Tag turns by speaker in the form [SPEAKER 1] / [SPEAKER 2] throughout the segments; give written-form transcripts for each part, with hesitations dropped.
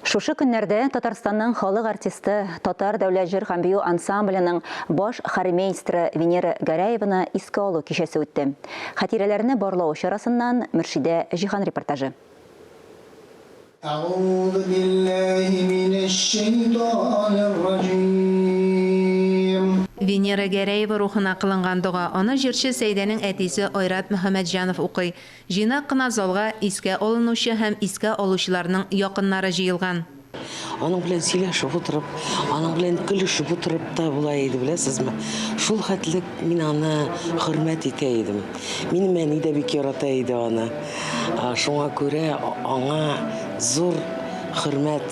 [SPEAKER 1] Шушы көннәрдә Татарстанның халык артисты, Татар дәүләт җыр һәм бию ансамбленең баш хормейстры Венера Гәрәеваны искә алу кичәсе үтте. Хатирәләрне барлау чарасыннан Мөршидә Җиһан репортажы.
[SPEAKER 2] Әгъузу биллаһи минәш-шәйтанир раҗим.
[SPEAKER 3] Венера Гәрәева рухына кылынган дога. Аны җырчы Сәйдәнең әтисе Айрат Мөхәммәтҗанов укый. Җыйнак кына залга искә алынучы һәм искә алучыларның якыннары җыелган.
[SPEAKER 4] Аның белән сөйләшеп утырып, аның белән көлешеп утырып та була иде, беләсезме? Шул хәтле мин аны хөрмәт итә идем. Минем әни дә бик ярата иде аны. Шуңа күрә аңа зур хөрмәт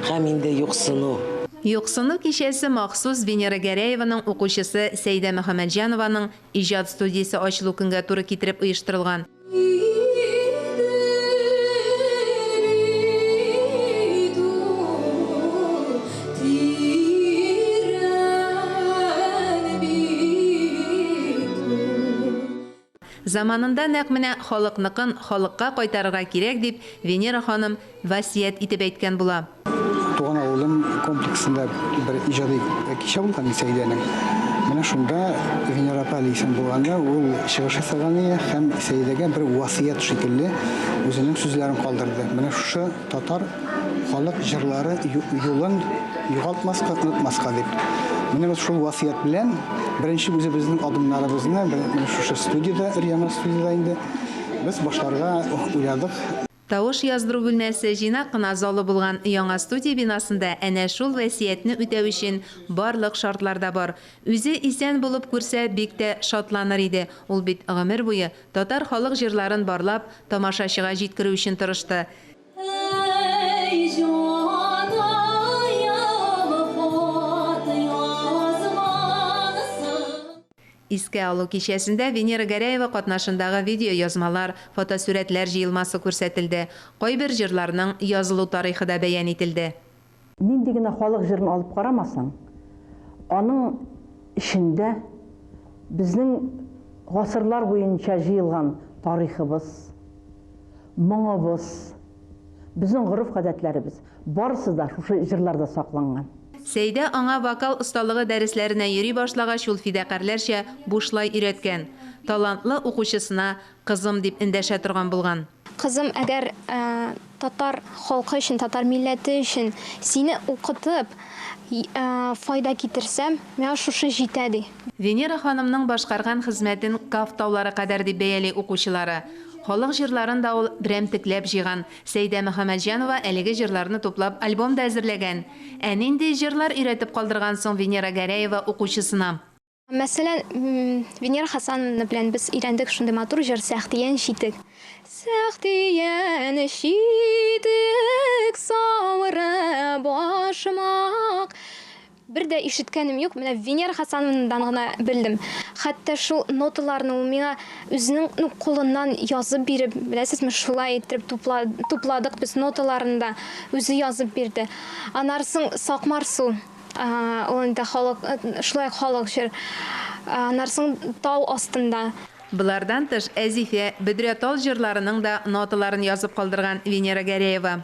[SPEAKER 4] һәм инде юксыну.
[SPEAKER 3] Юксыну кичәсе махсус Венера Гәрәеваның укучысы Сәйдә Мөхәммәтҗанованың Иҗат студиясе ачылу көнгә туры китереп оештырылган. Заманында нәкъ менә халыкныкын халыкка кайтарырга кирәк дип Венера ханым васыять итеп әйткән була.
[SPEAKER 2] Туган авылым комплексында бер иҗади кичә булган Сәйдәнең. Менә шунда Венера апа әле исән булганда ул чыгыш ясаган иде һәм Сәйдәгә бер васыять шикелле үзенең сүзләрен калдырды. Менә шушы татар халык җырлары юлын югалтмаска, онытмаска дип. Менә без шул васыять белән беренче үзебезнең адымнарыбызны менә шушы студиядә, өр-яңа студиядә инде без башларга уйладык.
[SPEAKER 3] Тавыш яздыру бүлмәсе, җыйнак кына залы булган яңа студия бинасында әнә шул вәсыятьне үтәү өчен барлык шартлар да бар. Үзе исән булып күрсә, бик тә шатланыр иде. Ул бит гомер буе татар халык җырларын барлап, тамашачыга җиткерү өчен тырышты.
[SPEAKER 5] Әй җанаем, хат язгансың.
[SPEAKER 3] Искә алу кичәсендә Венера Гәрәева катнашындагы видеоязмалар, фотосурәтләр җыелмасы күрсәтелде, кайбер җырларның язылу тарихы да бәян ителде.
[SPEAKER 6] Нинди генә халык җырын алып карамасаң, аның эчендә безнең гасырлар буенча җыелган тарихыбыз, моңыбыз, безнең гореф-гадәтләребез, барысы да шушы җырларда сакланган.
[SPEAKER 3] Сәйдә аңа вокал осталыгы дәресләренә йөри башлагач, ул фидакарьләрчә бушлай өйрәткән. Талантлы укучысына кызым дип эндәшә торган булган.
[SPEAKER 7] Кызым, әгәр татар халкы өчен, татар милләте өчен сине укытып, файда китерсәм, миңа шушы җитә, ди.
[SPEAKER 3] Венера ханымның башкарган хезмәтен Каф таулары кадәр дип бәяли укучылары. Халык җырларын да ул берәмтекләп җыйган. Сәйдә Мөхәммәтҗанова әлеге җырларны туплап альбом да әзерләгән. Ә нинди җырлар өйрәтеп калдырган соң Венера Гәрәева укучысына?
[SPEAKER 7] Мәсәлән, Венера Хасановна белән без өйрәндек шундый матур җыр Сәхтиян читек. Сәхтиян читек савыры башмак. Бер дә ишеткәнем юк, менә Венера Хасановнадан гына белдем. Хәтта шул ноталарны ул миңа үзенең, ну, кулыннан язып биреп, беләсезме, шулай иттереп тупла, тупладык без ноталарны да, үзе язып бирде. Аннары соң Сакмар су, ул инде халык, шулай ук халык җыр. Аннары соң Тау астында.
[SPEAKER 3] Болардан тыш, Әзифә, Бөдрә тал җырларының да ноталарын язып калдырган Венера Гәрәева.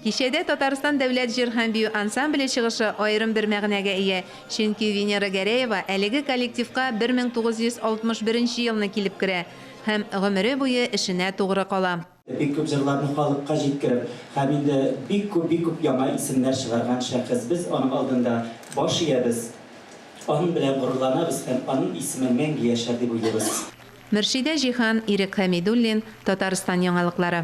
[SPEAKER 3] Кичәдә Татарстан дәүләт җыр һәм бию ансамбле чыгышы аерым бер мәгънәгә ия, чөнки Венера Гәрәева әлеге коллективка 1961 елны килеп керә һәм гомере буе эшенә тугры кала.
[SPEAKER 8] Бик күп җырларны халыкка җиткереп һәм инде бик күп, бик күп яңа исемнәр чыгарган шәхес. Без аның алдында баш иябез, аның белән горурланабыз һәм аның исеме мәңге яшәр дип уйлыйбыз.
[SPEAKER 3] Мөршидә Җиһан, Ирек Хәмидуллин, Татарстан яңалыклары.